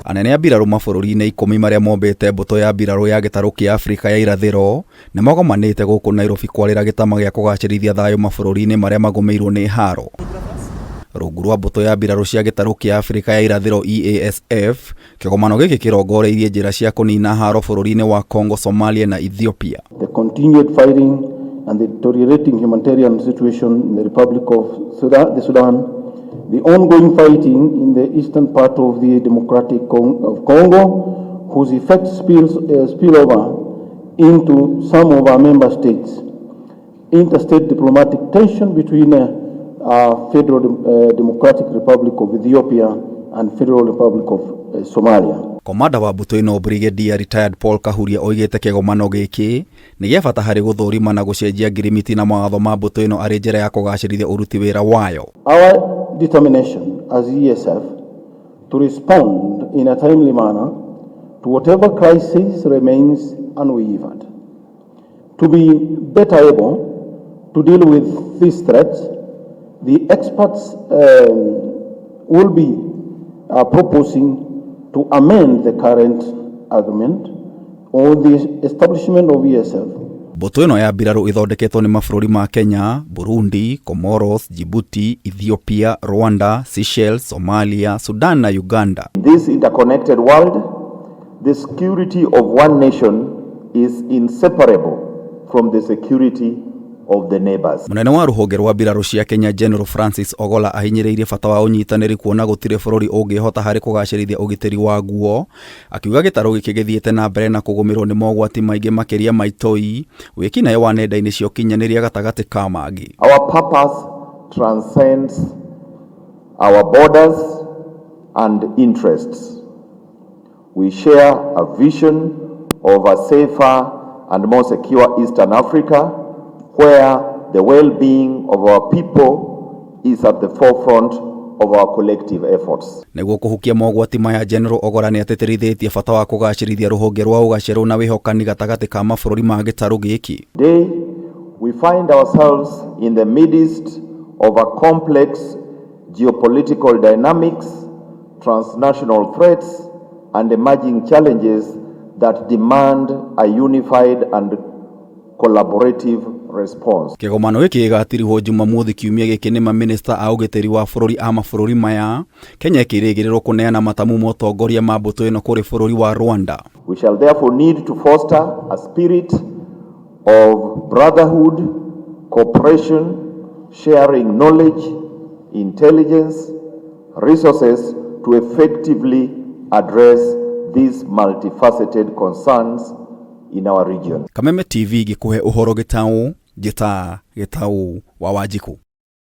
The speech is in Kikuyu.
Anene a mbirarũ mabũrũri-inĩ 10 marĩa mombĩte mbũtũ ya mbirarũ ya gĩtarũ kĩa Afrika ya irathĩro nĩmagomanĩte gũkũ Nairobi kwarĩra gĩtama gĩa kũgacĩrithia thayũ mabũrũri-inĩ marĩa magũmĩirwo nĩ haro. Rungu rwa mbũtũ ya mbirarũ cia gĩtarũ kĩa Afrika ya irathĩro EASF, kĩgomano gĩkĩ kĩrongoreirie njĩra cia kũnina haro bũrũri-inĩ wa Congo, Somalia na Ethiopia. The continued fighting and the deteriorating humanitarian situation in the Republic of Sudan, the Sudan, the ongoing fighting in the eastern part of the Democratic of Congo, whose effects spill over into some of our member states, interstate diplomatic tension between Federal Democratic Republic of Ethiopia and Federal Republic of Somalia. Komanda wa mbũtũ ĩno Brigadier Retired Paul Kahuria oigĩte kĩgomano gĩkĩ nĩ gĩa bata harĩ gũthũrima na gũcenjia ngirimiti na mawatho ma mbũtũ ĩno arĩ njĩra ya kũgacĩrithia ũruti wĩra wayo. Our determination as EASF to respond in a timely manner to whatever crisis remains unwavered. To be better able to deal with these threats, the experts will be proposing to amend the current agreement on the establishment of EASF. Mbũtũ ĩno ya mbirarũ ĩthondeketwo nĩ mabũrũri ma Kenya, Burundi, Comoros, Djibouti, Ethiopia, Rwanda, Seychelles, Somalia, Sudan na Uganda. In this interconnected world, the security of one nation is inseparable from the security of the neighbors. Mũnene wa rũhonge rwa mbirarũ cia Kenya General Francis Ogola ahinyĩrĩirie bata wa ũnyitanĩri kuona gũtirĩ bũrũri ũngĩhota harĩ kũgacĩrithia ũgitĩri waguo, akiuga gĩtarũ gĩkĩ gĩthiĩte na mbere na kũgũmĩrwo nĩ mogwati maingĩ makĩria ma itoi, wĩkinaĩ wa nenda-inĩ cia ũkinyanĩria gatagatĩ ka mangĩ. Our purpose transcends our borders and interests. We share a vision of a safer and more secure Eastern Africa, where the well-being of our people is at the forefront of our collective efforts. Nĩguo kũhukia mogwati maya, General Ogola nĩ atĩtĩrithĩtie bata wa kũgacĩrithia rũhonge rwa ũgacerũ na wĩhokani gatagatĩ ka mabũrũri ma gĩtarũ gĩkĩ. Today, we find ourselves in the midst of a complex geopolitical dynamics, transnational threats, and emerging challenges that demand a unified and collaborative response. Kĩgomano gĩkĩ gĩgatirihwo Jumamothi kiumia gĩkĩ nĩ mamĩnĩsta a ũgitĩri wa bũrũri a mabũrũri maya, Kenya ĩkĩrĩgĩrĩrwo kũneana matamu ma ũtongoria ma mbũtũ ĩno kũrĩ bũrũri wa Rwanda. We shall therefore need to foster a spirit of brotherhood, cooperation, sharing knowledge, intelligence, resources to effectively address these multifaceted concerns in our region. Kameme TV gĩkũhe ũhoro gĩtaũ, njĩta gĩtaũ wa Wanjikũ.